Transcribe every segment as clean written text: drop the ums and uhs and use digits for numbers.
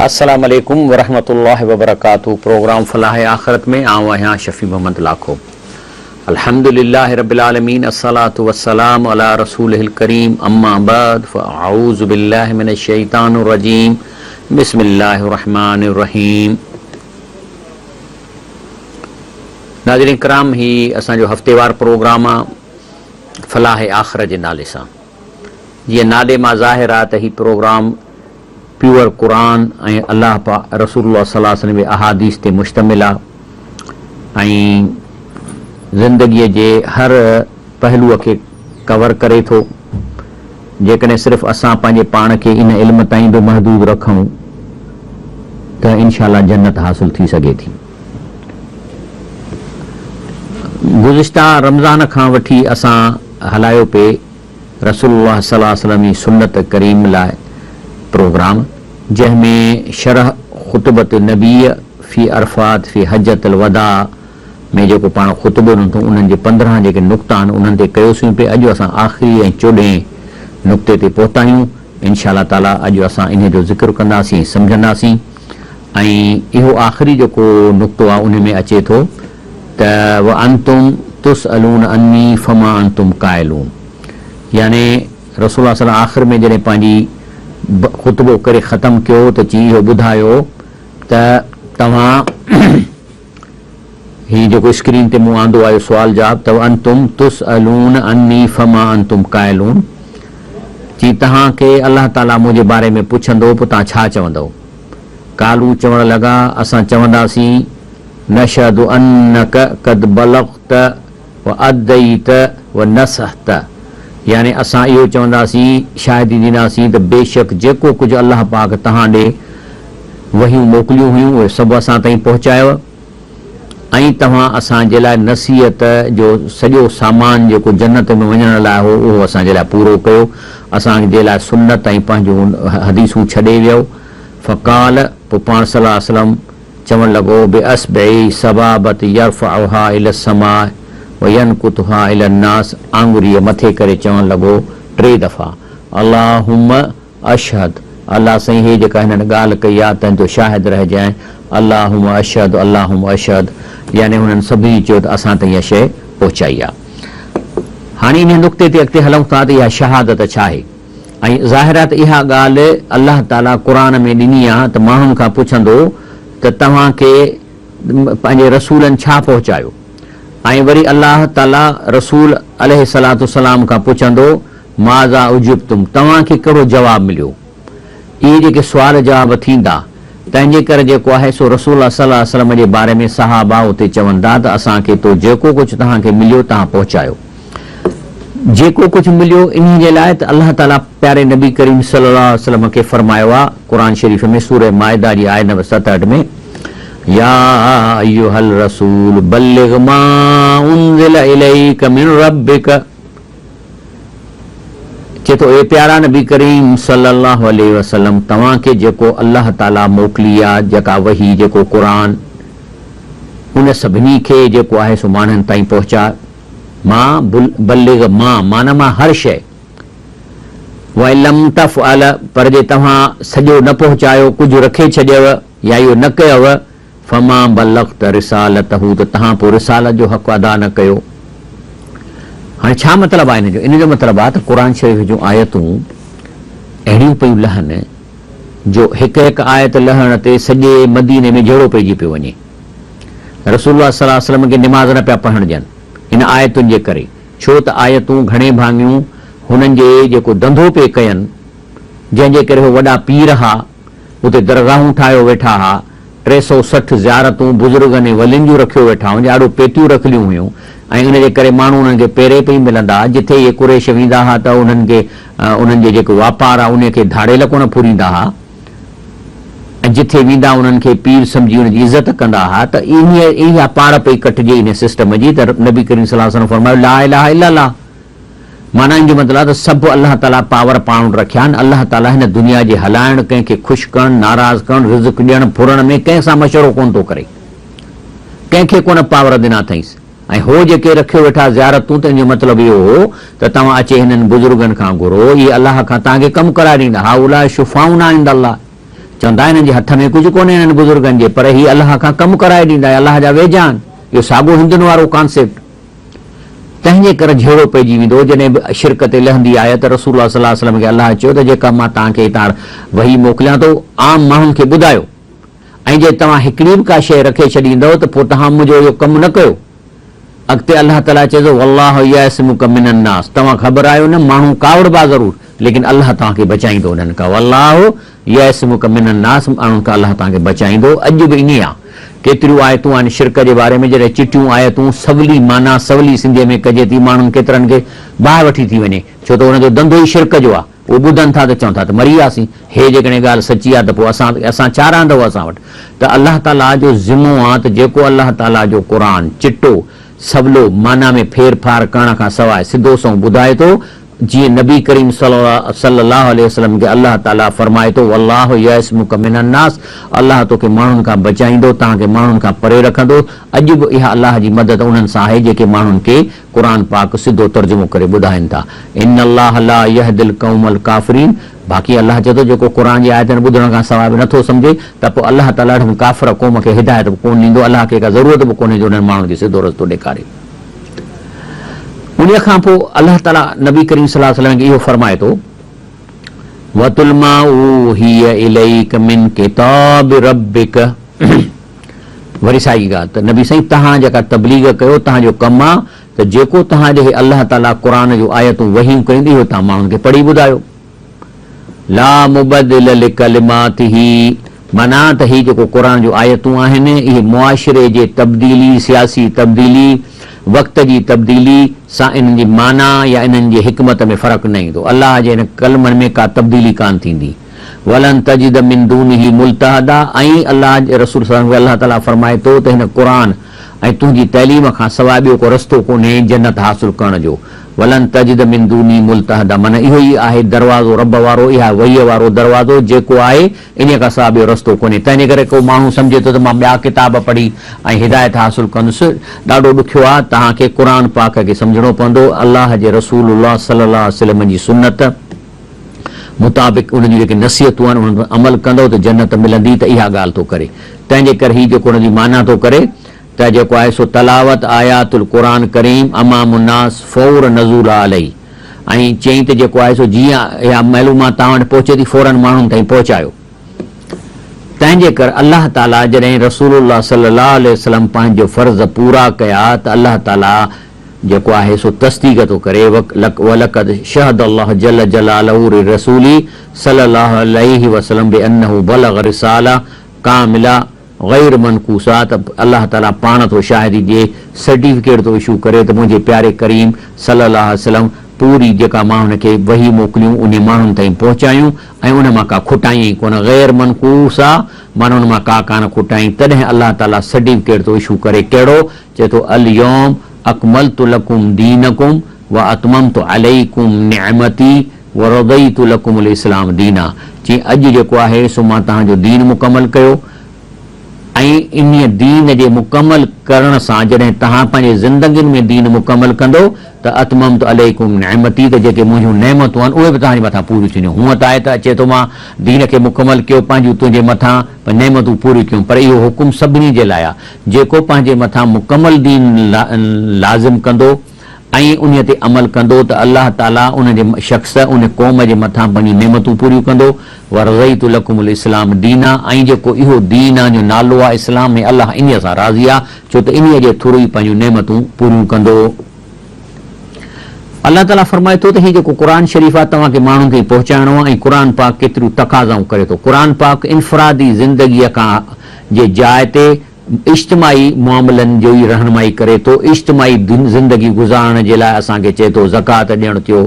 السلام عليڪم ورحمة الله وبرڪاته پروگرام فلاح آخرت ۾ آئون آهيان شفيع محمد لاکو الحمد لله رب العالمين الصلوة والسلام علي رسوله الڪريم اما بعد فاعوذ بالله من الشيطان الرجيم بسم الله الرحمن الرحيم ناظرين ڪرام هي اسان جو هفتيوار پروگرام آ فلاح آخرت جي نالي سان جيئن نالي مان ظاهر آ ته هي پروگرام پيور قرآن ۽ الله پاڪ رسول الله صلي الله عليه وسلم جي احاديث تي مشتمل آ ۽ زندگيء جي هر پهلوء کي ڪور ڪري ٿو. جيڪڏهن صرف اسان پنهنجي پاڻ کي ان علم تائين به محدود رکون ته انشاء الله جنت حاصل ٿي سگهي ٿي. گذشته رمضان کان وٺي اسان هلايو پئي رسول الله صلي الله عليه وسلم جي سنت ڪريم لاء پروگرام جنهن ۾ شرح خطبة النبي في عرفات في حجة الوداع ۾ جيڪو پاڻ خطبو ڏنو اٿئون انهن جي 15 جيڪي نقطا آهن انهن تي ڪيوسين پئي اڄ اسان آخري ۽ چوڏهين نقطي تي پهتا آهيون انشاء الله تعالي اڄ اسان انهي جو ذڪر ڪنداسين ۽ سمجهنداسين ۽ اهو آخري جيڪو نقطو آهي انهي ۾ اچي ٿو ته وانتم تسئلون عني فما انتم قائلون يعني رسول الله صلي الله آخر ۾ جڏهن پنهنجي خطبو ڪري ختم ڪيو ته چي اهو ٻڌايو ته توهان هي جيڪو اسڪرين تي مون آندو آهي سوال جواب ته وانتم تسئلون عني فما انتم قائلون چي توهان کي الله تعالي منهنجي باري ۾ پڇندو پوء توهان ڇا چوندؤ؟ قالو چوڻ لڳا اسان چونداسين نشهد انک قد بلغت و اديت و نصحت يعني اسان اهو چونداسين شاهدي ڏينداسين ته بيشڪ جيڪو ڪجهه الله پاڪ توهان ڏي وحيون موڪليون هيون اهي سڀ اسان تائين پهچايو ۽ توهان اسان جي لاء نصيحت جو سڄو سامان جيڪو جنت ۾ وڃڻ لاء هو اهو اسان جي لاء پورو ڪيو اسان جي لاء سنت ۽ پنهنجون حديثون ڇڏي ويو فقال پوء پاڻ صلي الله عليه وسلم چوڻ لڳو باصبعه سبابة يرفعها الي السماء وينڪتها الي الناس آڱريء مٿي ڪري چوڻ لڳو ٽي دفعا اللهم اشهد، الله سائين هي جيڪا هنن ڳالهه ڪئي آ تنهن جو شاهد رهجانء، اللهم اشهد اللهم اشهد يعني هنن سڀني چيو ته اسان ته اها شيء پهچائي آ. هاڻي انهي نقطي تي اڳتي هلون ٿا ته اها شهادت ڇا آهي؟ ۽ ظاهر آ ته اها ڳالهه الله تعاليٰ قرآن ۾ ڏني آ ته ماڻهن کان پڇندو ته توهان کي پنهنجي رسولن ڇا پهچايو؟ ۽ وري الله تعاليٰ رسول عليه الصلوة والسلام کان پڇندو ماذا اجبتم، توهان کي ڪهڙو جواب مليو؟ اهي جيڪي سوال جواب ٿيندا، تنهن جي ڪري جيڪو آهي سو رسول الله صلي الله عليه وسلم جي باري ۾ صحابه اتي چون ٿا ته اسان کي تو جيڪو ڪجهه توهان کي مليو توهان پهچايو. جيڪو ڪجهه مليو انهي جي لاء ته الله تعالي پياري نبي ڪريم صلي الله عليه وسلم کي فرمايو آهي قرآن شريف ۾ سوره مائده جي آيت نمبر 67 ۾ يا ايها الرسول بلغ ما انزل اليڪ من ربڪ چئي ٿو، اي پيارا نبي ڪريم صلّي اللّٰه عليه وسلّم! توهان کي جيڪو الله تعاليٰ موڪلي آ، جيڪا وحي، جيڪو قرآن، ان سڀني کي جيڪو آهي سو ماڻهن تائين پهچاء. ما بلّغ ما معنيٰ مان هر شيء. وان لم تفعل پر جي توهان سڄو نه پهچايو، ڪجهه رکي ڇڏيو يا اهو نه ڪيو، فما بلغت رسالته ته توهان پوء رسالت جو حق ادا نه ڪيو. هاڻي ڇا مطلب آهي ان جو؟ ان جو مطلب آهي ته قرآن شريف جون آيتون اهڙيون پيون لهن جو هڪ هڪ آيت لهڻ تي سڄي مديني ۾ جهيڙو پئجي پيو وڃي. رسول الله صلي الله عليه وسلم کي نماز نه پيا پڙهڻ ڏين ان آيتن جي ڪري ڇو ته آيتون گهڻي ڀاڱيون هنن جي جيڪو ڌنڌو پئي ڪين جنهن جي ڪري هو وڏا پير ها اتي درگاهون ٺاهيو ويٺا ها، 360 زيارتون بزرگن ۽ ولين جون رکيو ويٺا هئا، جاڙو پيتيون رکليون هيون ۽ ان جي ڪري ماڻهو انهن کي پيري پئي ملندا ها، جٿي اهي قريش ويندا ها ته انهن کي انهن جي جيڪو واپار ها انهي کي ڌاڙيل ڪونه ڦريندا ها ۽ جٿي ويندا انهن کي پير سمجهي ان جي عزت ڪندا ها ته انهي اها پاڙ پئي ڪٽجي انهي سسٽم جي ته نبي ڪريم صلي الله عليه وسلم فرمايو لا اله الا الله. معنيٰ ان جو مطلب آهي ته سڀ الله تعاليٰ پاور پاڻ وٽ رکيا آهن، الله تعاليٰ هن دنيا جي هلائڻ، ڪنهن کي خوش ڪرڻ، ناراض ڪرڻ، رزق ڏيڻ، ڦرڻ ۾ ڪنهن سان مشورو ڪونه ٿو ڪري. ڪنهن کي ڪونه پاور ڏنا اٿائينس ۽ هو جيڪي رکيو ويٺا زيارتون ته ان جو مطلب اهو هو ته توهان اچي هنن بزرگن کان گهرو، اهي الله کان توهان کي ڪم ڪرائي ڏيندا، هؤلاء شفعاؤنا عند الله. چوندا هنن جي هٿ ۾ ڪجهه ڪونهي هنن بزرگن جي پر هي الله کان ڪم ڪرائي ڏيندا الله جا ويجها آهن. اهو ساڳو هندن وارو ڪانسيپٽ. تنهن جي ڪري جهيڙو پئجي ويندو هو. جڏهن به شرڪ تي لهندي آيت رسول الله صلي الله عليه وسلم کي الله چيو ته جيڪا مان توهان کي هتان وحي موڪليان ٿو عام ماڻهن کي ٻڌايو ۽ جي توهان هڪڙي به ڪا شيء رکي ڇڏيندؤ ته پوء توهان منهنجو اهو ڪم نه ڪيو. اڳتي الله تعاليٰ چئي ٿو والله يعصمک من الناس توهان گهٻرايو نه ماڻهو ڪاوڙبا ضرور ليڪن الله توهان کي بچائيندو انهن کان والله يعصمک من الناس ماڻهن کان الله توهان کي بچائيندو اڄ به ائين آ ڪيتريون آيتون آهن شرڪ جي باري ۾ جڏهن چٽيون آيتون سولي معنيٰ سولي سنڌيء ۾ ڪجي ٿي ماڻهن ڪيترن کي باهه وٺي ٿي وڃي ڇو ته ان جو ڌنڌو ئي شرڪ جو آ اهي ٻڌن ٿا ته چون ٿا ته مري وياسين هي جيڪڏهن ڳالهه سچي آ ته پوء اسان اسان ڇا رهندو اسان وٽ ته الله تعاليٰ جو ذمو آ ته جيڪو الله تعاليٰ جو قرآن چٽو سولو معنيٰ ۾ ڦير ڦار ڪرڻ کان سواء سڌو سنئون ٻڌائي ٿو جيئن نبي ڪريم صلّي الله عليه وسلّم کي الله تعاليٰ فرمائي ٿو، والله يعصمک من الناس الله توکي ماڻهن کان بچائيندو، توهان کي ماڻهن کان پري رکندو. اڄ به اها الله جي مدد انهن سان آهي جيڪي ماڻهن کي قرآن پاڪ سڌو ترجمو ڪري ٻڌائين ٿا. ان الله لا يهدي القوم الڪافرين باقي الله چئي ٿو جيڪو قرآن جي آيتن ٻڌڻ کان سواء به نٿو سمجهي ته پوء الله تعاليٰ اهڙن ڪافر قوم کي هدايت به ڪونه ڏيندو، الله کي ڪا ضرورت به ڪونهي جو انهن ماڻهن کي سڌو رستو ڏيکاري. انهيء کان پوء الله تعاليٰ نبي ڪريم صلي الله عليه وسلم کي اهو فرمائي ٿو، واتل ما اوحي اليک من ڪتاب ربک وري ساڳي ڳالهه ته نبي سائين توهان جيڪا تبليغ ڪيو توهان جو ڪم آ ته جيڪو توهان ڏي الله تعاليٰ قرآن جون آيتون وحيون ڪيون اهو توهان ماڻهن کي پڙهي ٻڌايو. لا مبدل لڪلماته معنيٰ ته هي جيڪو قرآن جون آيتون آهن اهي معاشري جي تبديلي، سياسي تبديلي، وقت جي تبديلي سان انهن جي معنيٰ يا انهن جي حڪمت ۾ فرق نه ايندو. الله جي هن ڪلمن ۾ ڪا تبديلي ڪانه ٿيندي. ولن تجد من دونه ملتحدا ۽ الله جي رسول صلي الله عليه وسلم کي الله تعاليٰ فرمائي ٿو ته هن قرآن ۽ تنهنجي تعليم کان سواء ٻيو ڪو رستو ڪونهي جنت حاصل ڪرڻ جو. ولن تجد من دونه ملتحدا معنيٰ اهو ئي آهي دروازو رب وارو، اها وحي وارو دروازو جيڪو آهي انهيء کان سواء ٻيو رستو ڪونهي. تنهنجي ڪري ڪو ماڻهو سمجهي ٿو ته مان ٻيا ڪتاب پڙهي ۽ هدايت حاصل ڪندس، ڏاڍو ڏکيو آهي، توهان کي قرآن پاڪ کي سمجهڻو پوندو، الله جي رسول الله صلي الله عليه وسلم جي سنت مطابق ان جون جيڪي نصيحتون آهن انهن تي عمل ڪندؤ ته جنت ملندي ته اها ڳالهه ٿو ڪري. تنهنجي ڪري هي جيڪو ان جي معنيٰ ٿو ڪري ته جيڪو آهي سو تلاوت آيات القرآن ڪريم امام الناس فور نزولها عليه ۽ چيائين ته جيڪو آهي سو جيئن اها معلومات توهان وٽ پهچي ٿي فوراً ماڻهن تائين پهچايو. تنهن جي ڪر الله تعاليٰ جڏهن رسول الله صلي الله عليه وسلم پنهنجو فرض پورا ڪيا ته الله تعاليٰ جيڪو آهي سو تصديق ٿو ڪري ولقد شهد الله جل جلاله لرسوله صلي الله عليه وسلم بانه بلغ رساله ڪامله غير منقوصه ته الله تعاليٰ پاڻ ٿو شاهدي ڏئي، سرٽيفڪيٽ ٿو اشو ڪري ته منهنجي پياري ڪريم صلي الله عليه وسلم پوري جيڪا مان هن کي وحي موڪليون انهي ماڻهن تائين پهچايون ۽ ان مان ڪا کٽائين ئي ڪونه، غير منقوصه معنيٰ ان مان ڪا ڪانه کٽائين، تڏهن الله تعاليٰ سرٽيفڪيٽ ٿو اشو ڪري ڪهڙو؟ چئي ٿو اليوم اڪملت لڪم دينڪم واتممت عليڪم نعمتي ورضيت لڪم الاسلام دينا چي اڄ جيڪو آهي سو مان توهان جو دين مڪمل ڪيو ۽ انهيء دين جي مڪمل ڪرڻ سان جڏهن توهان پنهنجي زندگين ۾ دين مڪمل ڪندو ته اتممت عليڪم نعمتي ته جيڪي منهنجون نعمتون آهن اهي به توهان جي مٿان پوريون ٿينديون هونء ته آيت اچي ٿو مان دين کي مڪمل ڪيو پنهنجون تنهنجي مٿان نعمتون پوريون ڪيون پر اهو حڪم سڀني جي لاء آهي جيڪو پنهنجي مٿان مڪمل دين لازم ڪندو ۽ انهيء تي عمل ڪندو ته الله تعاليٰ ان جي شخص، ان قوم جي مٿان پنهنجون نعمتون پوريون ڪندو، ورضيت لڪم الاسلام دينا ۽ جيڪو اهو دين آهي جو نالو آهي اسلام ۽ الله انهيء سان راضي آهي ڇو ته انهيء جي ٿرو ئي پنهنجون نعمتون پوريون ڪندو. الله تعاليٰ فرمائي ٿو ته هي جيڪو قرآن شريف آهي توهان کي ماڻهن تائين پهچائڻو آهي ۽ قرآن پاڪ ڪيتريون تقاضائون ڪري ٿو. قرآن پاڪ انفرادي زندگيء کان جي جاء تي اجتماعي معاملن جو ئي رهنمائي ڪري ٿو، اجتماعي زندگي گذارڻ جي لاء اسان کي چئي ٿو زڪوات ڏيڻ ٿيو،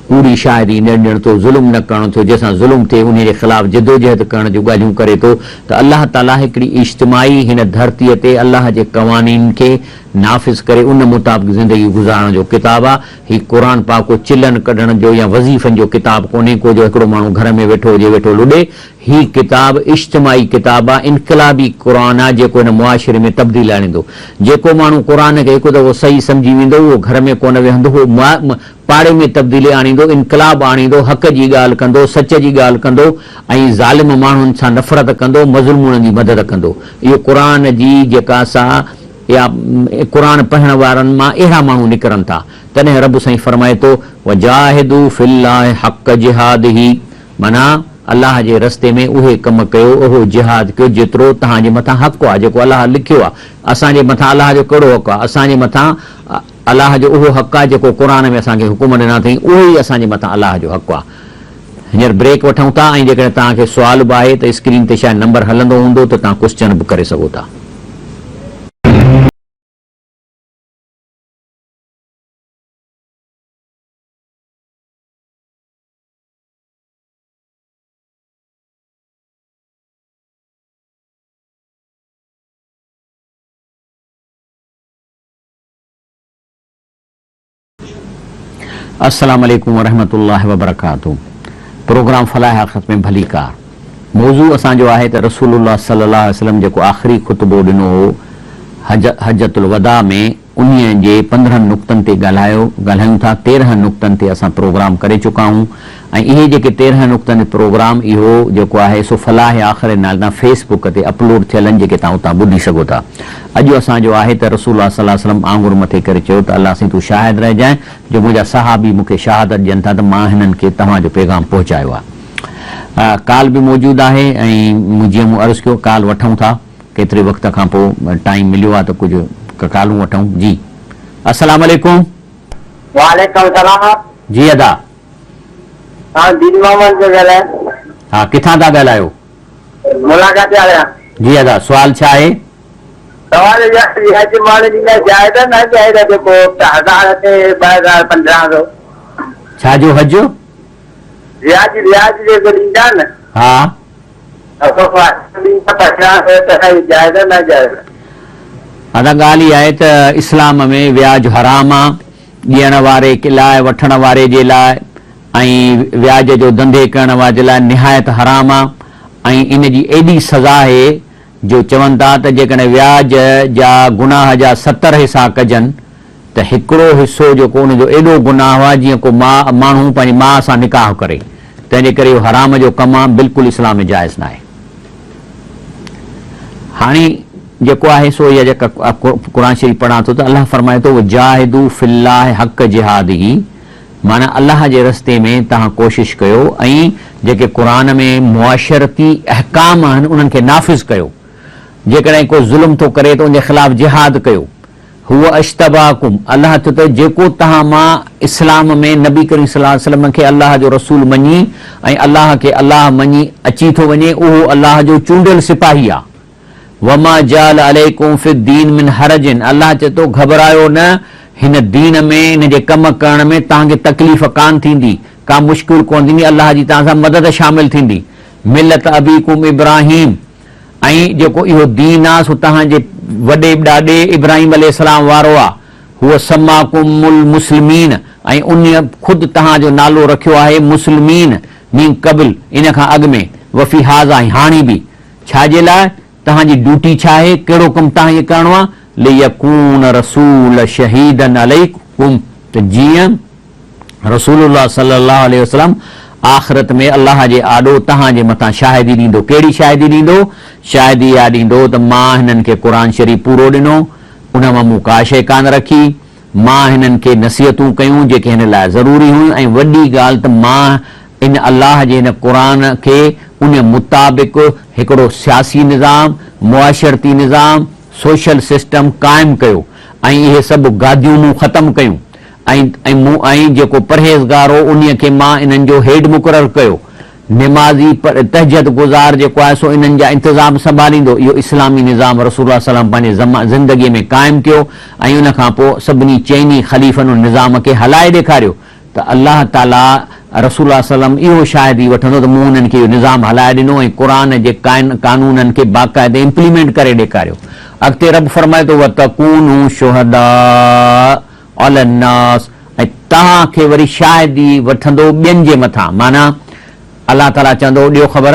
ڪوڙي شاهدي نه ڏيڻ ٿيو، ظلم نه ڪرڻ ٿيو، جنهن سان ظلم ٿئي انهي جي خلاف جدوجهد ڪرڻ جون ڳالهيون ڪري ٿو ته الله تعاليٰ هڪڙي اجتماعي هن ڌرتيء تي الله جي قوانين کي نافذ ڪري ان مطابق زندگي گذارڻ جو ڪتاب آ. هي قرآن پاڪ ڪو چلن ڪڍڻ جو يا وظيفن جو ڪتاب ڪونهي ڪو جو هڪڙو ماڻهو گهر ۾ ويٺو هجي ويٺو لڏي. هي ڪتاب اجتماعي ڪتاب آ، انقلابي قرآن آ جيڪو هن معاشري ۾ تبديلي آڻيندو. جيڪو ماڻهو قرآن کي هڪ دفعو صحيح سمجهي ويندو اهو گهر ۾ ڪونه ويهندو اهو پاڙي ۾ تبديلي آڻيندو، انقلاب آڻيندو، حق جي ڳالهه ڪندو، سچ جي ڳالهه ڪندو ۽ ظالم ماڻهن سان نفرت ڪندو، مظلومن جي مدد ڪندو. اهو قرآن جي جيڪا سا يا قرآن پڙهڻ وارن مان اهڙا ماڻهو نڪرن ٿا. تڏهن رب سائين فرمائي ٿو، وجاهدوا في الله حق جهاده معنيٰ الله جي رستي ۾ اهي ڪم ڪيو، اهو جهاد ڪيو جيترو توهان جي مٿان حق آهي، جيڪو الله لکيو آهي. اسان جي مٿان الله جو ڪهڙو حق آهي؟ اسان جي مٿان الله جو اهو حق آهي جيڪو قرآن ۾ اسان کي حڪم ڏنا اٿئين، اهو ئي اسان جي مٿان الله جو حق آهي. هينئر بريڪ وٺون ٿا ۽ جيڪڏهن توهان کي سوال به آهي ته اسڪرين تي شايد نمبر هلندو هوندو ته توهان ڪوسچن به ڪري سگهو ٿا. السلام عليڪم ورحمة الله وبرڪاته پروگرام فلاح آخرت ۾ ڀليڪار موضوع اسان جو آهي ته رسول الله صلي الله عليه وسلم جيڪو آخري خطبو ڏنو هو حج حجة الوداع ۾ انهيء جي 15 نقطن تي ڳالهايو ڳالهايون ٿا 13 نقطن تي اسان پروگرام ڪري چڪا آهيون ۽ اهي جيڪي 13 نقطن تي پروگرام اهو جيڪو آهي سو فلاح آخرت جي نالي تان فيس بڪ تي اپلوڊ ٿيل آهن جيڪي توهان اتان ٻڌي سگهو ٿا. اڄ اسان جو آهي ته رسول الله صلي الله عليه وسلم آڱر مٿي ڪري چيو ته الله سائين تون شاهد رهجانء جو منهنجا صحابي مون کي شهادت ڏين ٿا ته مان هنن کي توهان جو پيغام پهچايو آهي. ڪال به موجود آهي ۽ جيئن مون عرض ڪيو ڪال وٺون ٿا ڪيتري وقت کان پوء ٽائيم مليو آهي ته ڪجهه ڪالون وٺون جي السلام عليڪم. وعليڪم السلام. جي ادا. آئون دين محمد پيو ڳالهايان. ها ڪٿان ٿا ڳالهايو. ملاقات وارا. جي ادا سوال ڇا آهي؟ سوال اهو آهي ته حج ماڻهو ڏيندا جائز آهي نه جائز آهي جيڪو هزار تي 2000 1500. ڇا جو حج؟ وياج وياج جيڪو ڏيندا نه. ها. جائز آهي نه جائز آهي. ادا ڳالهه اها آهي ته اسلام ۾ وياج حرام آ ڏيڻ واري لاء وٺڻ واري جي لاء ۽ وياج جو ڌنڌي ڪرڻ واري جي لاء نهايت حرام آ ۽ ان جي ايڏي سزا آهي جو چون ٿا ته جيڪڏهن وياج جا گناهه جا 70 حصا ڪجن ته هڪڙو حصو جيڪو ان جو ايڏو گناهه آ جيئن ڪو ماء ماڻهو پنهنجي ماء سان نڪاح ڪري تنهن جي ڪري اهو حرام جو ڪم آ بلڪل اسلام ۾ جائز ناهي. هاڻي جيڪو آهي سو اها جيڪا قرآن شريف پڙهان ٿو ته الله فرمائي ٿو وجاهدوا في الله حق جهاده معنيٰ الله جي رستي ۾ توهان ڪوشش ڪيو ۽ جيڪي قرآن ۾ معاشرتي احڪام آهن انهن کي نافذ ڪيو. جيڪڏهن ڪو ظلم ٿو ڪري ته ان جي خلاف جهاد ڪيو. هو اجتباڪم، الله ٿو ته جيڪو توهان مان اسلام ۾ نبي ڪريم صلي الله عليه وسلم کي الله جو رسول مڃي ۽ الله کي الله مڃي اچي ٿو وڃي اهو الله جو چونڊيل سپاهي آهي. وما جعل عليڪم في الدين من حرج الله چئي ٿو گهٻرايو نه هن دين ۾ ان جي ڪم ڪرڻ ۾ توهان کي تڪليف ڪانه ٿيندي ڪا مشڪل ڪونه ٿيندي الله جي توهان سان مدد شامل ٿيندي ملت ابيڪم ابراهيم ۽ جيڪو اهو دين آ سو توهان جي وڏي ڏاڏي ابراهيم عليه السلام وارو آ هو سماڪم المسلمين ۽ انهيء خود توهان جو نالو رکيو آهي مسلمين من قبل ان کان اڳ ۾ وفي هذا ۽ هاڻي به ڇا جي لاء؟ توهان جي ڊيوٽي ڇا آهي؟ ڪهڙو ڪم توهان کي ڪرڻو آهي؟ ليڪون الرسول شهيدا عليڪم ته جيئن رسول الله صلي الله عليه وسلم آخرت ۾ الله جي آڏو توهان جي مٿان شاهدي ڏيندو. ڪهڙي شاهدي ڏيندو؟ شاهدي اها ڏيندو ته مان هنن کي قرآن شريف پورو ڏنو، ان مان مون ڪا شيء ڪانه رکي، مان هنن کي نصيحتون ڪيون جيڪي هن لاء ضروري هيون ۽ وڏي ڳالهه ته مان ان الله جي هن قرآن کي ان مطابق هڪڙو سياسي نظام، معاشرتي نظام، سوشل سسٽم، قائم ڪيو ۽ اهي سڀ گاديون مون ختم ڪيون ۽ ۽ مون ۽ جيڪو پرهيزگار هو انهيء کي مان انهن جو هيڊ مقرر ڪيو. نمازي تهجد گذار جيڪو آهي سو انهن جا انتظام سنڀاليندو. اهو اسلامي نظام رسول الله صلعم پنهنجي زندگيء ۾ قائم ڪيو ۽ ان کان پوء سڀني چئني خليفن ان نظام کي هلائي ڏيکاريو. ته الله تعاليٰ رسول الله صلي الله عليه وسلم اهو شاهدي وٺندو ته مون انهن کي اهو نظام هلائي ڏنو ۽ قرآن جي قانونن کي باقاعدي امپليمينٽ ڪري ڏيکاريو. اڳتي رب فرمائي ٿو وتڪونوا شهداء علي الناس ۽ توهان کي وري شاهدي وٺندو ٻين جي مٿان معنيٰ الله تعاليٰ چوندو ڏيو خبر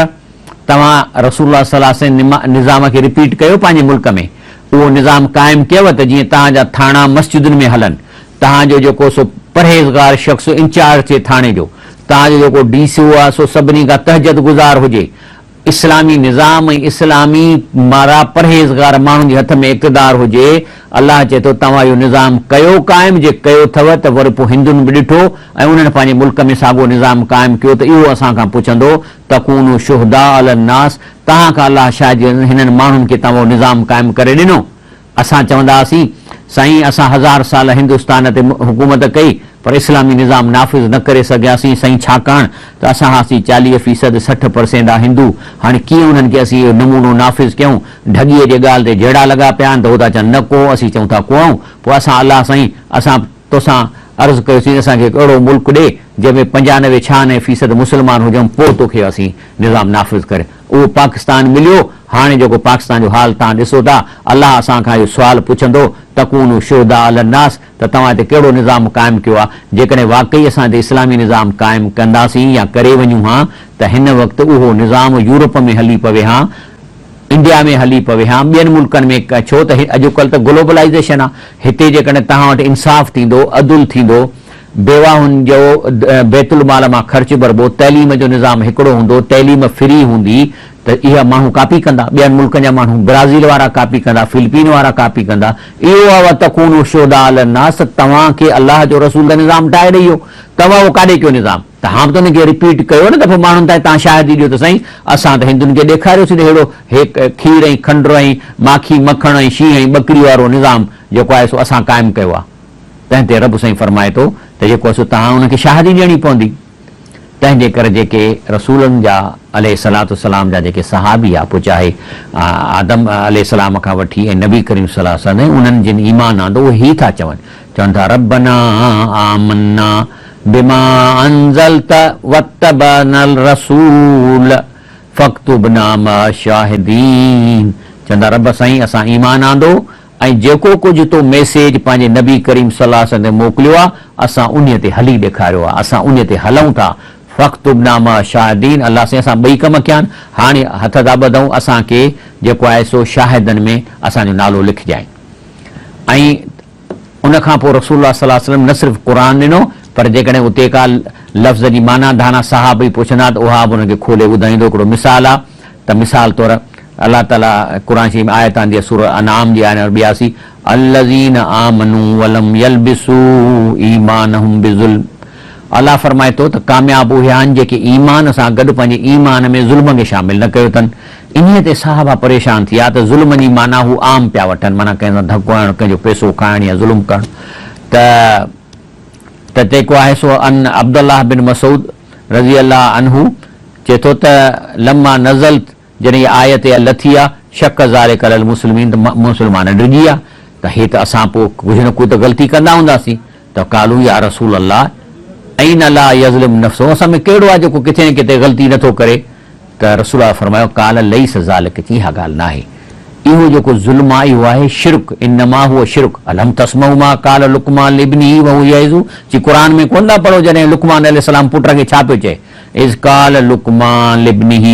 توهان رسول الله صلي الله عليه وسلم نظام کي رپيٽ ڪيو پنهنجي ملڪ ۾ اهو نظام قائم ڪيو ته جيئن توهان جا ٿاڻا مسجدن ۾ هلن توهان جو جيڪو سو پرهيزگار شخص انچارج ٿئي ٿاڻي جو، توهان جو جيڪو ڊي سي او آهي سو سڀني کان تهجد گذار هجي. اسلامي نظام ۽ اسلامي مارا پرهيزگار ماڻهن جي هٿ ۾ اقتدار هجي. الله چئي ٿو توهان اهو نظام ڪيو قائم جي ڪيو اٿو ته وري پوء هندن به ڏٺو ۽ انهن پنهنجي ملڪ ۾ ساڳو نظام قائم ڪيو ته اهو اسان کان پڇندو تڪونوا شهداء علي الناس توهان کان الله شاهدي هنن ماڻهن کي توهان اهو نظام قائم ڪري ڏنو. اسان چوندا هئاسين، سائين اسان هزار سال هندستان تي حڪومت ڪئي پر اسلامي نظام نافذ نه ڪري سگهياسين، سائين ڇاڪاڻ ته اسان هئاسين 40 فيصد 60 پرسينٽ آ هندو، هاڻي ڪيئن انهن کي اسين اهو نمونو نافذ ڪيون، ڍڳيء جي ڳالهه تي جهيڙا لڳا پيا آهن ته هو ٿا چون نه ڪو اسين چئون ٿا ڪوئون، پوء اسان الله سائين اسان توسان عرض ڪيوسين اسان کي هڪ اهڙو ملڪ ڏي جنهن ۾ 95 96 فيصد مسلمان هجون پوء توکي اسين نظام نافذ ڪري اهو پاڪستان مليو هاڻي جيڪو پاڪستان جو حال توهان ڏسو ٿا الله اسان کان اهو سوال پڇندو تڪونو شهداء علي الناس ته توهان هتي ڪهڙو نظام قائم ڪيو آهي جيڪڏهن واقعي اسان هتي اسلامي نظام قائم ڪنداسين يا ڪري وڃون ها ته هن وقت اهو نظام يورپ ۾ هلي پوي ها انڊيا ۾ هلي پوي ها ٻين ملڪن ۾ ڇو ته اڄوڪلهه ته گلوبلائيزيشن آهي هتي جيڪڏهن توهان وٽ انصاف ٿيندو عدل ٿيندو بيواهن جو بيت المال مان خرچ ڀربو، تعليم جو نظام هڪڙو هوندو، تعليم فري هوندي ته اها ماڻهو ڪاپي ڪندا، ٻين ملڪن جا ماڻهو، برازيل وارا ڪاپي ڪندا، فلپين وارا ڪاپي ڪندا، اهو آهي وتڪونوا شهداء علي الناس ته توهان کي الله جو رسول ته نظام ٺاهي ڏئي ويو، توهان اهو ڪاڏي ڪيو نظام؟ توهان به ته ان کي رپيٽ ڪيو نه ته پوء ماڻهن تائين توهان شاهدي ڏيو ته سائين اسان ته هندن کي ڏيکاريوسين ته ههڙو هي کير ۽ کنڊ ۽ ماکي مکڻ ۽ شينهن ۽ ٻڪري وارو نظام جيڪو آهي سو اسان قائم ڪيو آهي. تنهن تي رب سائين فرمائي ٿو ته جيڪو آهي سو توهان انهن کي شاهدي ڏيڻي پوندي. تنهن جي ڪري جيڪي رسولن جا عليه الصلوة والسلام جا جيڪي صحابي ها پوء چاهي آدم عليه السلام کان وٺي ۽ نبي ڪريم صلي الله عليه وسلم تائين انهن جن ايمان آندو اهي هي ٿا چون، چون ٿا ربنا آمنا بما انزلت واتبعنا الرسول فاڪتبنا مع الشاهدين چون ٿا رب سائين اسان ايمان آندو ۽ جيڪو ڪجهه تو ميسيج پنهنجي نبي ڪريم صلي الله عليه وسلم تي موڪليو آهي اسان انهيء تي هلي ڏيکاريو آهي اسان انهيء تي هلون ٿا فاڪتبنا مع الشاهدين الله سائين اسان ٻئي ڪم ڪيا آهن هاڻي هٿ ٿا ٻڌون اسان کي جيڪو آهي سو شاهدن ۾ اسان جو نالو لکجانء ۽ ان کان پوء رسول الله صلي الله عليه وسلم نه صرف قرآن ڏنو پر جيڪڏهن اتي ڪا لفظ جي معنيٰ ڌاڻا صحابي پڇندا ته اها به انهن کي کولي ٻڌائيندو هڪڙو مثال آهي ته مثال طور الله تعاليٰ قرآن شريف ۾ آيت آندي آهي سورة انعام جي آيت نمبر 82 الذين آمنوا ولم يلبسوا ايمانهم بظلم الله فرمائي ٿو ته ڪامياب اهي آهن جيڪي ايمان سان گڏ پنهنجي ايمان ۾ ظلم کي شامل نه ڪيو اٿن. انهيء تي صحابه پريشان ٿيا ته ظلم جي معنيٰ هو عام پيا وٺن معنيٰ ڪنهن سان ڌڪ هڻڻ، ڪنهن جو پئسو کائڻ يا ظلم ڪرڻ ته ته جيڪو آهي سو ان عبدالله بن مسعود رضي الله عنه چئي ٿو ته لما نزلت جڏهن اها آيت اها لٿي آ شق ذلک علی المسلمين ته مسلمان ڊڄي ويا ته هي ته اسان پوء ڪجهه نه ڪجهه ته غلطي ڪندا هونداسين ته قالوا يا رسول الله اينا لا يظلم نفسه اسان ۾ ڪهڙو آ جيڪو ڪٿي نه ڪٿي غلطي نه ٿو ڪري ته رسول الله فرمايو قال ليس ذلک چي اها ڳالهه ناهي اهو جيڪو ظلم آ اهو آهي شرڪ انما هو شرڪ الم تسمعوا ما قال لقمان لابنه وهو يعظه چي قرآن ۾ ڪونه ٿا پڙهو جڏهن لقمان عليه السلام پٽ کي ڇا پيو چئي اذ قال لقمان لابنه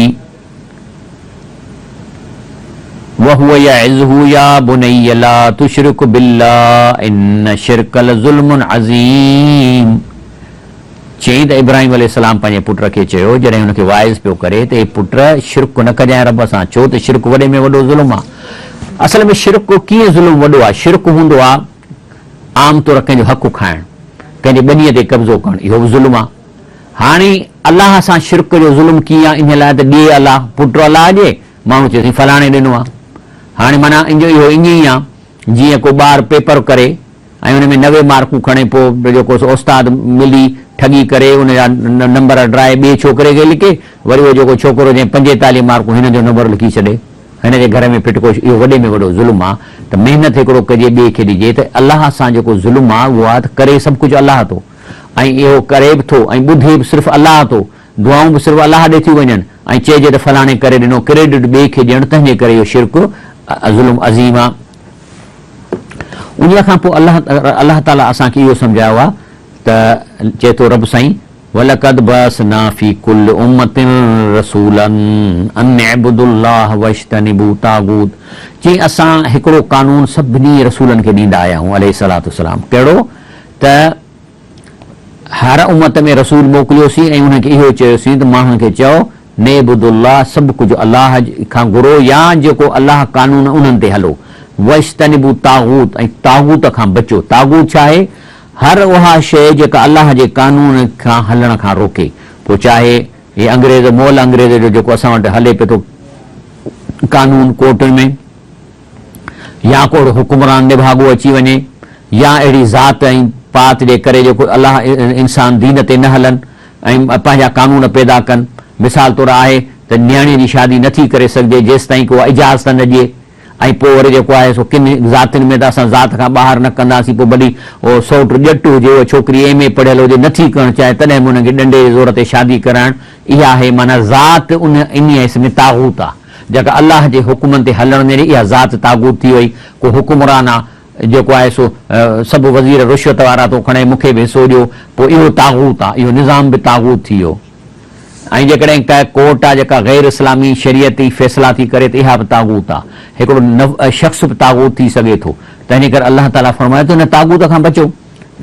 وهو يعظه يا بني لا تشرڪ بالله ان الشرڪ لظلم عظيم چيائين ته ابراهيم عليه السلام پنهنجي پٽ کي چيو جڏهن هن کي واعظ پيو ڪري ته اي پٽ شرڪ نه ڪجانء رب سان ڇو ته شرڪ وڏي ۾ وڏو ظلم آهي. اصل ۾ شرڪ ڪيئن ظلم وڏو آهي؟ شرڪ هوندو آهي عام طور ڪنهن جو حق کائڻ، ڪنهن جي ٻنيء تي قبضو ڪرڻ اهو به ظلم آهي. هاڻي الله سان شرڪ جو ظلم ڪيئن آهي انهيء لاء ته ڏي الله پٽ الله ڏي ماڻهو چئي سائين فلاڻي ڏنو آهي. هاڻي معنيٰ ان جو اهو ائين ئي آهي جيئن ڪو ٻار پيپر ڪري ۽ ان ۾ 90 مارڪون کڻي پوء جيڪو سو استاد ملي ٺڳي ڪري ان جا نمبر اڏرائي ٻئي ڇوڪري کي لکي وري اهو جيڪو ڇوڪرو جنهن 45 مارڪون هن جو نمبر لکي ڇڏي هن جي گهر ۾ ڦٽڪو اهو وڏي ۾ وڏو ظلم آ ته محنت هڪڙو ڪجي ٻئي کي ڏجي ته الله سان جيڪو ظلم آ اهو آ ته ڪري سڀ ڪجهه الله ٿو. ۽ اهو ڪري به ٿو ۽ ٻڌي به صرف الله ٿو، دعائون به صرف الله ڏي ٿيون وڃن ۽ چئجي ته فلاڻي ڪري ڏنو، ڪريڊٽ ٻئي کي ڏيڻ تنهنجي ڪري اهو شرڪ ظلم عظيم آ. انهيء کان پوء الله الله تعاليٰ اسان کي اهو سمجهايو آ ته چئي ٿو رب سائين ولقد بعثنا في ڪل امة رسولا ان اعبدوا الله واجتنبوا الطاغوت چي اسان هڪڙو قانون سڀني رسولن کي ڏيندا آيا آهيون عليه الصلوة والسلام ڪهڙو ته هر امت ۾ رسول موڪليوسين ۽ انهن کي اهو چيوسين ته ماڻهن کي چئو نعبد الله سڀ ڪجهه الله کان گهرو يا جيڪو الله قانون انهن تي هلو واجتنبوا الطاغوت ۽ طاغوت کان بچو طاغوت ڇا آهي؟ هر اها شيء جيڪا الله جي قانون کان هلڻ کان روڪي پوء چاهي هي انگريز مئل انگريز جو جيڪو اسان وٽ هلي پيو ٿو قانون ڪورٽن ۾ يا ڪو اهڙو حڪمران نڀاڳو اچي وڃي يا اهڙي ذات ۽ پات جي ڪري جيڪو الله انسان دين تي نه هلن ۽ پنهنجا قانون پيدا ڪن مثال طور آهي ته نياڻي جي شادي نه ٿي ڪري سگهجي جيستائين ڪو اجازت نه ڏئي ۽ پوء وري جيڪو آهي سو ڪن ذاتين ۾ ته اسان ذات کان ٻاهر نه ڪنداسين پوء ڀلي اهو سئوٽ ڄٽ هجي اها ڇوڪري ايم اي پڙهيل هجي نه ٿي ڪرڻ چاهي تڏهن به انهن کي ڏنڊي جي زور تي شادي ڪرائڻ اها آهي معنيٰ ذات ان انهيء حصي ۾ طاغوت آهي جيڪا الله جي حڪمن تي هلڻ نه ڏئي اها ذات طاغوت ٿي وئي ڪو حڪمران آ جيڪو آهي سو سڀ وزير رشوت وارا ٿو کڻي مون کي به حصو ڏيو پوء اهو طاغوت آ اهو نظام به طاغوت ٿي ويو ۽ جيڪڏهن ڪا ڪورٽ آ جيڪا غير اسلامي شريعتي فيصلا ٿي ڪري ته اها به طاغوت آ هڪڙو شخص به طاغوت ٿي سگهي ٿو تنهنجي ڪري الله تعالي فرمائي ٿو ان طاغوت کان بچو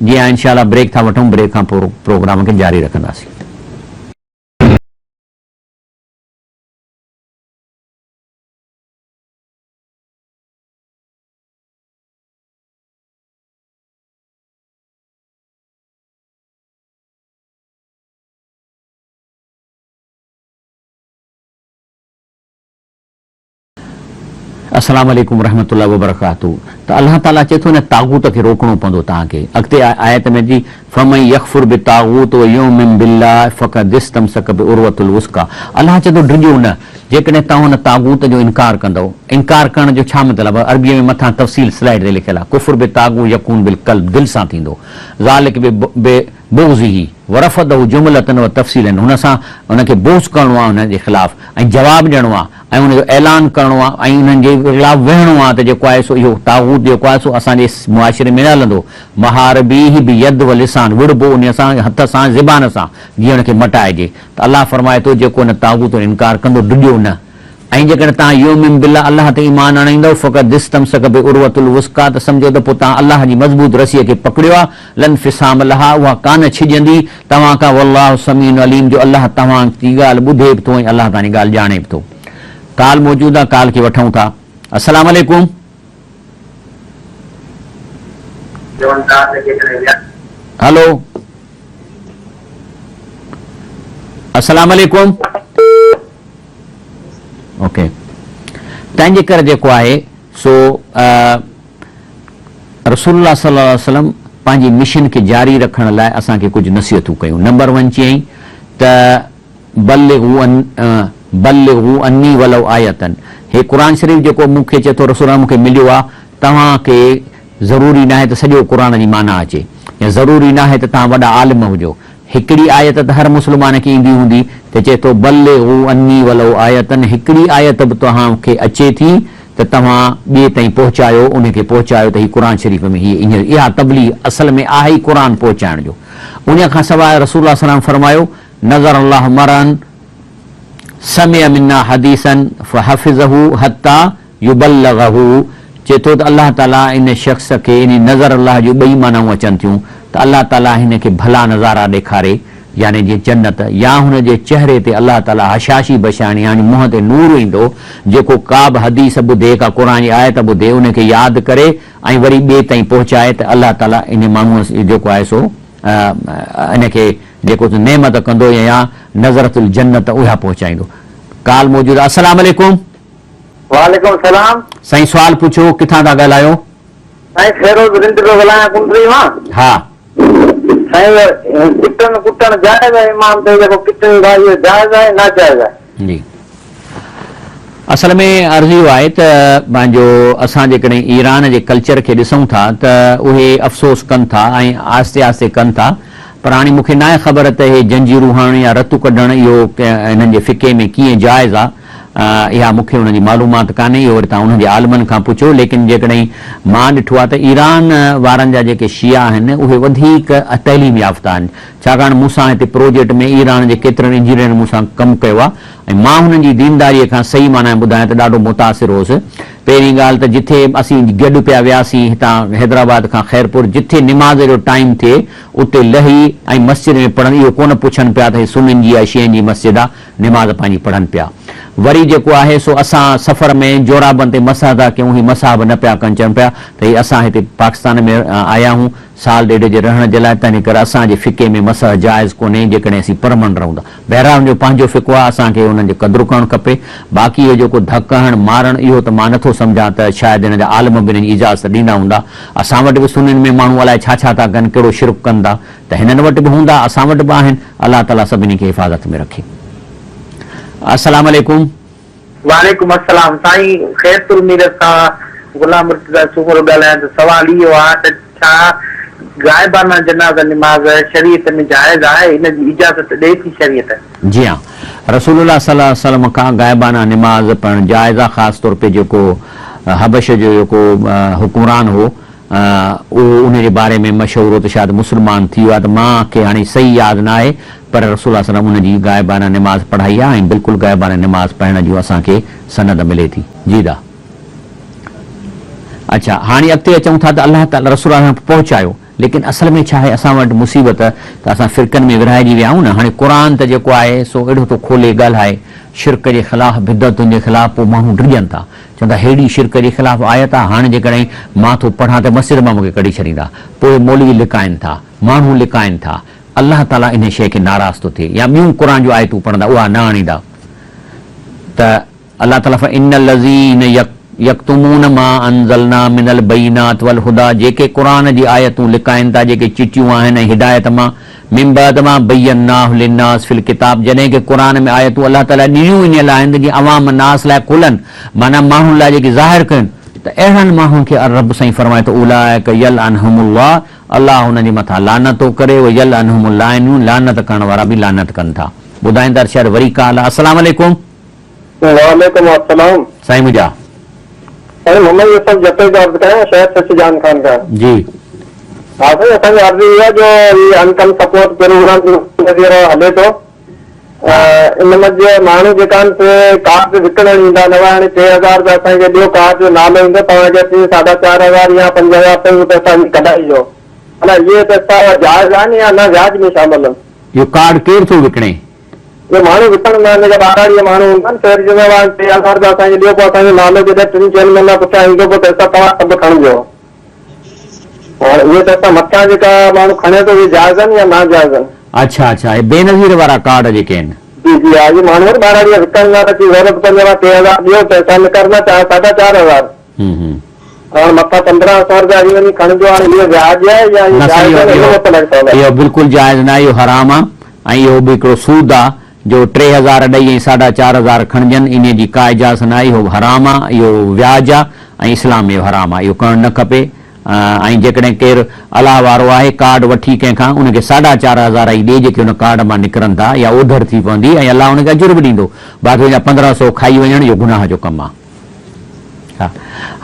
جي ها انشاء الله بريڪ ٿا وٺون بريڪ کان پوء پروگرام کي جاري رکنداسين. السلام عليڪم ورحمة الله وبرڪاته ته الله تعالي چئي ٿو ان طاغوت کي روڪڻو پوندو توهان کي اڳتي آيت ۾ اچي فمن يڪفر بالطاغوت ويؤمن بالله فقد استمسڪ بعروة الوثقيٰ الله چئي ٿو ڊڄو نه جيڪڏهن توهان ان طاغوت جو انڪار ڪندؤ انڪار ڪرڻ جو ڇا مطلب آهي عربيء ۾ مٿان تفصيل سلائيڊ تي لکيل آهي ڪفر بالطاغوت يڪون بالقلب دل سان ٿيندو ذلڪ ببغضه ورفضه جملة وتفصيلا هن سان ان کي بغض ڪرڻو آهي ان جي خلاف ۽ جواب ڏيڻو آهي ۽ ان جو اعلان ڪرڻو آهي ۽ انهن جي خلاف ويهڻو آهي ته جيڪو آهي سو اهو طاغوت جيڪو آهي سو اسان جي معاشري ۾ نه هلندو محاربيه بيد و لسان وڙهبو انهيء سان هٿ سان زبان سان جيئن ان کي مٽائجي ته الله فرمائي ٿو جيڪو ان طاغوت جو انڪار ڪندو ڊڄو نه ۽ جيڪڏهن توهان يؤمن بالله الله تي ايمان آڻيندؤ فقد استمسڪ بعروة الوثقيٰ ته سمجهو ته پوء توهان الله جي مضبوط رسيء کي پڪڙيو آهي لا انفصام لها اها ڪانه ڇڄندي توهان کان والله سميع عليم جو الله توهان جي ڳالهه ٻڌي به ٿو ۽ الله توهان جي ڳالهه ڄاڻي به ٿو. ڪال موجود آهي ڪال کي وٺون ٿا. السلام عليڪم. هلو السلام عليڪم. اوڪي تنهن جي ڪري جيڪو آهي سو رسول الله صلي الله عليه وسلم پنهنجي مشن کي جاري رکڻ لاء اسان کي ڪجهه نصيحتون ڪيون نمبر ون چيائين ته بلغوا بلغوا عني ولو آية هي قرآن شريف جيڪو مون کي چئي ٿو رسول الله مون کي مليو آهي توهان کي ضروري ناهي ته سڄو قرآن جي معنيٰ اچي يا ضروري ناهي ته توهان وڏا عالم هجو هڪڙي آيت ته هر مسلمان کي ايندي هوندي ته چئي ٿو بلغوا عني ولو آية هڪڙي آيت به توهان کي اچي ٿي ته توهان ٻئي تائين پهچايو ان کي پهچايو ته هي قرآن شريف ۾ هي ائين اها تبليغ اصل ۾ آهي ئي قرآن پهچائڻ جو ان کان سواء رسول الله صلي الله عليه وسلم فرمايو نظر الله امرا سمع منا حديثا فحفظه حتي يبلغه چئي ٿو ته الله تعاليٰ ان شخص کي يعني نظر الله جون ٻئي معنائون اچن ٿيون ته الله تعاليٰ هن کي ڀلا نظارا ڏيکاري يعني جيئن جنت يا هن جي چهري تي الله تعاليٰ هشاشي بڇائڻي يعني منهن تي نور ايندو جيڪو ڪا به حديث ٻڌي ڪا قرآن جي آيت ٻڌي ان کي ياد ڪري ۽ وري ٻئي تائين پهچائي ته الله تعاليٰ ان ماڻهوء جيڪو آهي سو ان کي جيڪو نعمت ڪندو يا نظرة الجنت اها پهچائيندو. ڪال موجود آهي السلام عليڪم. وعليڪم السلام. سائين سوال پڇو ڪٿان ٿا ڳالهايو. سائين فيروز رند پيو ڳالهايان ڪنڊري مان. ها. سائين ڪٽن ڪٽڻ جائز آهي امام تي جيڪو ڪٽن ٿا اهو جائز آهي ناجائز آهي. جي اصل ۾ عرض اهو آهي ته پنهنجو اسان جيڪڏهن ايران جي ڪلچر کي ڏسون ٿا ته اهي افسوس ڪن ٿا ۽ آهستي آهستي ڪن ٿا پر هاڻي مون کي ناهي خبر ته هي جنجيرون هڻڻ يا رت ڪڍڻ اهو انهن جي فقه ۾ ڪيئن جائز آ اها مون کي ان جي معلومات ڪانهي اهو وري توهان انهن جي عالمن کان پڇو ليڪن جيڪڏهن مان ڏٺو آ ته ايران وارن جا جيڪي شيعا آهن اهي وڌيڪ تعليم يافته آهن ڇاڪاڻ مون سان هتي پروجيڪٽ ۾ ايران جي ڪيترن انجنيئرن مون سان ڪم ڪيو آ ۽ مان هنن جي دينداريء کان صحيح معنيٰ ۾ ٻڌايان ته ڏاڍو متاثر هوس. پهرين ڳالهه ته جٿي اسين گڏ پيا وياسين هتان حيدرآباد کان خيرپور جٿي نماز جو ٽائيم ٿئي اتي لهي ۽ مسجد ۾ پڙهن اهو ڪونه پڇن پيا ته هي سنين جي يا شيعن جي مسجد آ نماز پنهنجي پڙهن پيا. وري جيڪو آهي سو اسان سفر ۾ جورابن تي مسح ٿا ڪيون هي مسح به نه پيا ڪن چون پيا ته هي اسان هتي پاڪستان ۾ آيا آهيون سال ڏيڍ جي رهڻ جي لاء تنهن ڪري اسان جي فقه ۾ مسح جائز ڪونهي جيڪڏهن اسين پرمنٽ رهون ٿا. بهرحال ان جو پنهنجو فقه آهي اسان کي انهن جو قدر ڪرڻ کپي. باقي اهو جيڪو ڌڪ هڻڻ مارڻ اهو ته مان نٿو سمجهان ته شايد هن جا عالم به انهن جي اجازت ڏيندا هوندا. اسان وٽ به سنين ۾ ماڻهو الائي ڇا ڇا ٿا ڪن ڪهڙو شرڪ ڪن ٿا ته هنن وٽ به هوندا اسان وٽ به آهن. الله تعالي سڀني کي حفاظت ۾ رکي. السلام عليڪم. وعليڪم السلام سائين خيرپور ميرس کان غلام مرتضيٰ سومرو ڳالهايان ٿو سوال اهو آ ته ڇا غائبانه جنازه نماز شريعت ۾ جائز آهي ان جي اجازت ڏئي ٿي شريعت؟ جي ها رسول الله صلي الله عليه وسلم کان غائبانه نماز پڙهڻ جائز آ خاص طور پي جيڪو حبش جو جيڪو حڪمران هو اهو ان جي باري ۾ مشهور هو ته شايد مسلمان ٿي ويو آهي ته مان کي هاڻي صحيح ياد نه آهي پر رسول الله صلعم ان جي غائبانه نماز پڙهائي آهي ۽ بلڪل غائبانه نماز پڙهڻ جون اسان کي سند ملي ٿي. جي دا. اڇا هاڻي اڳتي اچون ٿا ته الله تعالي رسول الله صلعم پهچايو ليڪن اصل ۾ ڇا آهي اسان وٽ مصيبت ته اسان فرقن ۾ ورهائجي ويا آهيون نه هاڻي قرآن ته جيڪو آهي سو اهڙو ٿو کولي ڳالهائي شرڪ جي خلاف بدعتن جي خلاف پوء ماڻهو ڊڄن ٿا چون ٿا ههڙي شرڪ جي خلاف آيت آ، هاڻ جيڪڏهن مان ٿو پڙهان ته مسجد مان مون کي ڪڍي ڇڏيندا. پوء مولوي لڪائن ٿا، ماڻهو لڪائن ٿا. الله تعاليٰ انهي شيء کي ناراض ٿو ٿئي. يا ٻيون قرآن جون آيتون پڙهندا اها نه آڻيندا ته الله تعاليٰ فرمائي ان الذين يڪتمون ما انزلنا من البينات والهديٰ جيڪي قرآن جي آيتون لڪائن ٿا جيڪي چٽيون آهن ۽ هدايت مان من بعد ما بيناه للناس في الڪتاب جڏهن ڪه قرآن ۾ آيتون الله تعالي ڏنيون وڃيل آهن ته جيئن عوام الناس لاء کلن معنيٰ ماڻهن لاء جيڪي ظاهر ڪين ته اهڙن ماڻهن کي رب سائين فرمائي ٿو اولئک يلعنهم الله الله انهن جي مٿان لعنت ٿو ڪري ويلعنهم اللاعنون لعنت ڪرڻ وارا به لعنت ڪن ٿا ٻڌائين ٿا شايد وري ڪال آ السلام عليڪم. وعليڪم السلام. سائين منهنجا. سائين محمد يوسف جتوئي ٿو عرض ڪيان شهر سچ جان خان کان. جي. ها سائين اسان جو عرض اهو آهي جو هي انڪم سپورٽ پروگرام هينئر هلي ٿو ان منجهه ماڻهو جيڪا آهن سي ڪارڊ وڪڻڻ ايندا نوان هاڻي 3000 رپيا اسان کي ڏيو ڪارڊ جو نالو ايندو توهان کي اسين ساڍا چار هزار يا 5000 تائين پئسا ڪڍائي معنيٰ اهي پئسا جائز آهن يا نه وياج ۾ شامل آهن. اهو ڪارڊ ڪير ٿو وڪڻي؟ اهي ماڻهو وڪڻندا آهن جيڪا ٻهراڙيء جا ماڻهو هوندا آهن شهر جي ۾ 3000 رپيا اسان کي ڏيو پوء اسان جو نالو جڏهن ٽن چئن مهينا پٺيان ايندو پوء پئسا توهان سڀ کڻجو. هاڻ اهي پئسا مٿان جيڪا ماڻهو کڻي ٿو اهي جائز آهن يا ناجائز آهن؟ اڇا اڇا اهي بينظير وارا ڪارڊ جيڪي آهن. جي جي ها اهي ماڻهو وري ٻهراڙي جا وڪڻندا ته چي ضرورت پوندي اوهان 3000 ڏيو پئسا نڪرندا چار ساڍا چار هزار. هون هون. هاڻ مٿان 1500 رپيا اڄ وڃي کڻجو هاڻ اهو وياج آهي يا اهو نه سائين جائز آهي اهو ان متعلق سوال آهي. اهو بلڪل جائز ناهي اهو حرام آهي ۽ اهو به هڪڙو سود آهي جو 3000 ڏئي ۽ ساڍا چار هزار کڻجن انهي جي ڪا اجازت ناهي اهو حرام آهي اهو وياج آهي ۽ اسلام ۾ اهو حرام آهي اهو ڪرڻ نه کپي ۽ جيڪڏهن ڪير الله وارو آهي ڪارڊ وٺي ڪنهن کان ان کي ساڍا چار هزار ئي ڏي جيڪي ان ڪارڊ مان نڪرن ٿا يا اوڌر ٿي پوندي ۽ الله ان کي اجر به ڏيندو باقي ان جا 1500 کائي وڃڻ اهو گناهه جو ڪم آهي. ها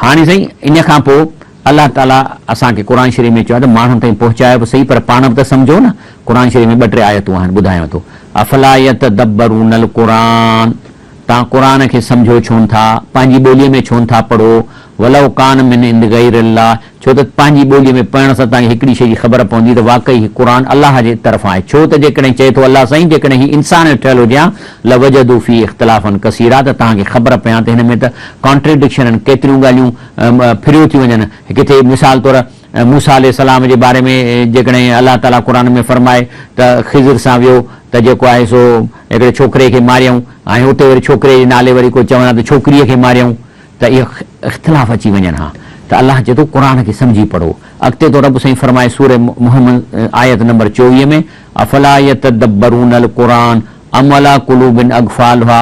هاڻي سائين ان کان پوء الله تعالي اسان کي قرآن شريف ۾ چيو آهي ته ماڻهن تائين پهچايو به سهي پر پاڻ به ته سمجهو نه قرآن شريف ۾ ٻه ٽي آيتون آهن ٻڌايان ٿو افلا يتدبرون القرآن توهان قرآن کي سمجهو ڇونه ٿا پنهنجي ٻوليء ۾ ڇونه ٿا پڙهو ولو ڪان من عند غير الله ڇو ته پنهنجي ٻوليء ۾ پڙهڻ سان توهان کي هڪڙي شيء جي خبر پوندي ته واقعي هي قرآن الله جي طرفان آهي ڇو ته جيڪڏهن چئي ٿو الله سائين جيڪڏهن هي انسان جو ٺهيل هجي ها لوجدوا فيه اختلافا ڪثيرا ته توهان کي خبر پئي ها ته هن ۾ ته Contradiction آهن ڪيتريون ڳالهيون ڦريو ٿيون وڃن ڪٿي مثال طور موسيٰ عليه السلام جي باري ۾ جيڪڏهن الله تعاليٰ قرآن ۾ فرمائي ته خضر سان ويو ته جيڪو آهي سو هڪڙي ڇوڪري کي ماريائون ۽ اتي وري ڇوڪري جي نالي وري ڪو چون ها ته ڇوڪريء کي ماريائون ته اهي اختلاف اچي وڃن ها ته الله چئي ٿو قرآن کي سمجهي پڙهو. اڳتي ٿو رب سائين فرمائي سورة محمد آيت نمبر 24 ۾ افلا يتدبرون القرآن ام علي قلوب اقفالها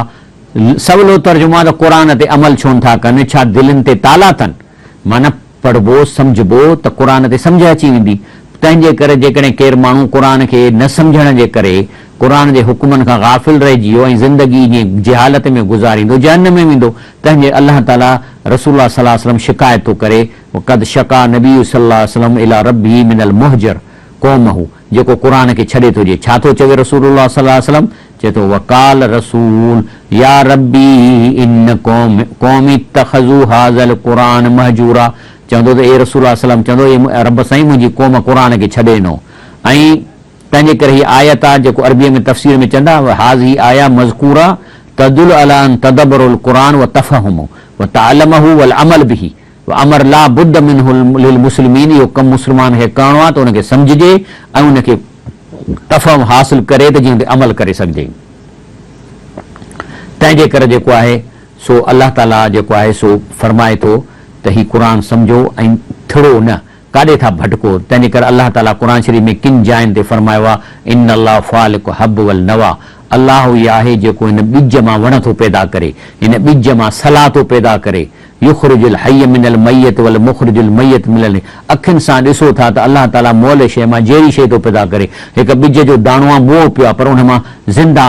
سولو ترجمو آهي ته قرآن تي عمل ڇو نٿا ڪن ڇا دلين تي تالا اٿن معنيٰ پڙهبو سمجهبو ته قرآن تي سمجهه اچي ويندي. تنهن جي ڪري جيڪڏهن ڪير ماڻهو قرآن کي نه سمجهڻ جي ڪري قرآن جي حڪمن کان غافل رهجي ويو ۽ زندگي ائين جهالت ۾ گذاريندو جهنم ۾ ويندو تنهن جي الله تعالي رسول الله صلي الله عليه وسلم شڪايت ٿو ڪري وقد شڪا نبي صلي الله عليه وسلم الي ربه من المهجر قومه جيڪو قرآن کي ڇڏي ٿو ڏئي ڇا ٿو چوي رسول الله صلي الله عليه وسلم چئي ٿو وقال رسول يا ربي ان قومي اتخذوا هذا القرآن مهجورا چوندو ته اي رسول الله صلي الله عليه وسلم چوندو اي رب سائين منهنجي قوم قرآن کي ڇڏي ڏنو ۽ تنهنجي ڪري هي آيت آ جيڪو عربيء ۾ تفسير ۾ چوندا هذه آيه مذڪوره تدل علي ان تدبر القرآن وتفهمه وتعلمه والعمل به وامر لا بد منه للمسلمين اهو ڪم مسلمان کي ڪرڻو آ ته ان کي سمجهجي ۽ ان کي تفهم حاصل ڪري ته جيئن ان تي عمل ڪري سگهجي تنهنجي ڪري جيڪو آهي سو الله تعالي جيڪو آهي سو فرمائي ٿو ته هي قرآن سمجهو ۽ ٿڙو نه، ڪاڏي ٿا ڀٽڪو، تنهنجي ڪري الله تعالي قرآن شريف ۾ ڪن جاين تي فرمايو آهي، ان الله فالق حب والنوی، الله ئي آهي جيڪو هن ٻج مان وڻ ٿو پيدا ڪري، هن ٻج مان سلا ٿو پيدا ڪري، يخرج الحي من الميت والمخرج الميت من الحي، اکين سان ڏسو ٿا ته الله تعالي مئل شيء مان جيئري شيء ٿو پيدا ڪري، هڪ ٻج جو داڻو آهي مئو پيو آهي پر ان مان زنده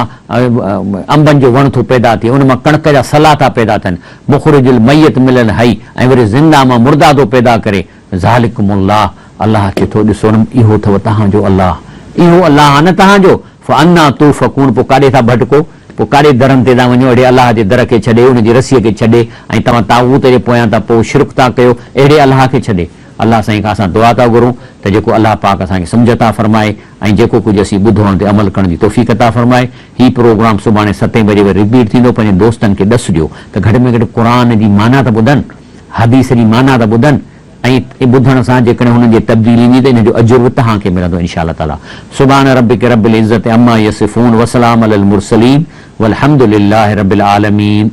انبن جو وڻ ٿو پيدا ٿئي، ان مان ڪڻڪ جا سلا ٿا پيدا ٿين، مخرج الميت من الحي ۽ وري زنده مان مرده ٿو پيدا ڪري، ذالڪم الله، الله چئي ٿو ڏسو نه اهو اٿو توهان جو الله، اهو الله آهي نه توهان جو، فانا توفڪون پوء ڪاڏي ٿا ڀٽڪو، پوء ڪاڏي درن تي ٿا وڃو، اهڙي الله جي در کي ڇڏي، ان جي رسيء کي ڇڏي ۽ توهان طاغوت جي پويان ٿا پئو، شرڪ ٿا ڪيو، اهڙي الله کي ڇڏي. الله سائين کان اسان دعا ٿا گهرون ته جيڪو الله پاڪ اسان کي سمجهه عطا فرمائي ۽ جيڪو ڪجهه اسين ٻڌو ان تي عمل ڪرڻ جي توفيق عطا فرمائي. هي پروگرام سڀاڻي ستين بجي وري رپيٽ ٿيندو پنهنجي دوستن کي ڏس ڏيو ته گهٽ ۾ گهٽ قرآن جي معنيٰ ته ٻڌن حديث جي معنيٰ ته ٻڌن ۽ ٻڌڻ سان جيڪڏهن هنن جي تبديلي ايندي ته ان جو اجر به توهان کي ملندو انشاء الله تعاليٰ سبحان ربک رب العزة عما يصفون وسلام علي المرسلين والحمد لله رب العالمين.